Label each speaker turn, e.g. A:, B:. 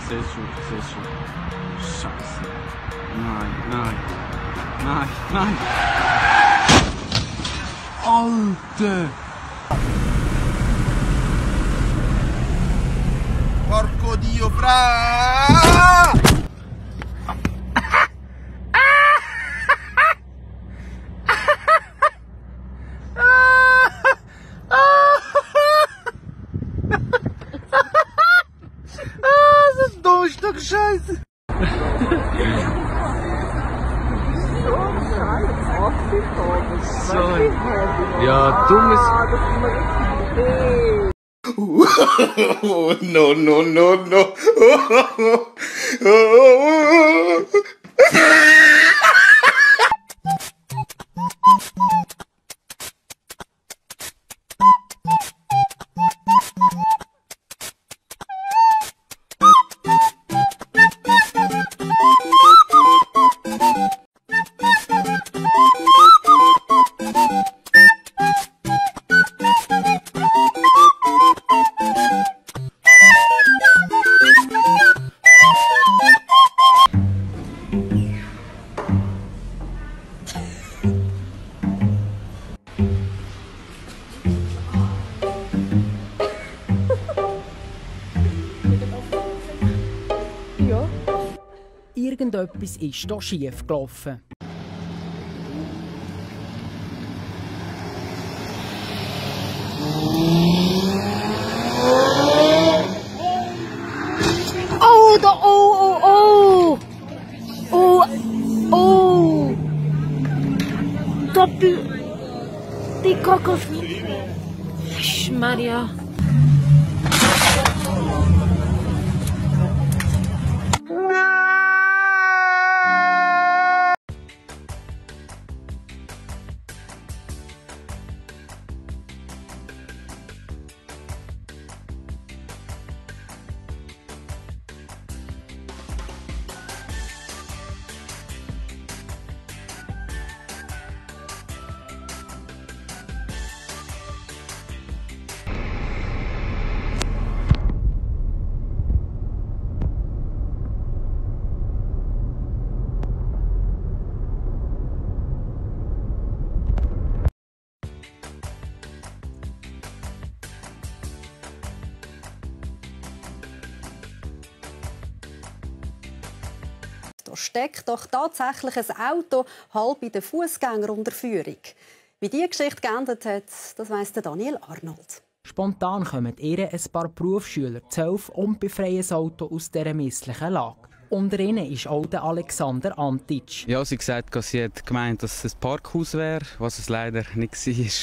A: seh's schon. Scheiße. Nein. Alter!
B: Porco Dio, fra!
A: Das ist dumm, Stück Scheiße! So. Ja, dummes.
B: No.
C: Ja. Irgendetwas ist hier schief gelaufen.
D: Oh, da, oh. Die Kokos. Maria.
E: Da steckt doch tatsächlich ein Auto halb in der Fußgängerunterführung. Wie diese Geschichte geendet hat, das weiss Daniel Arnold.
C: Spontan kommen ihr ein paar Berufsschüler zu helfen und befreien das Auto aus dieser misslichen Lage. Unter ihnen ist auch der Alexander Antic.
A: Ja, sie hat gesagt, sie hat gemeint, dass es ein Parkhaus wäre, was es leider nicht war.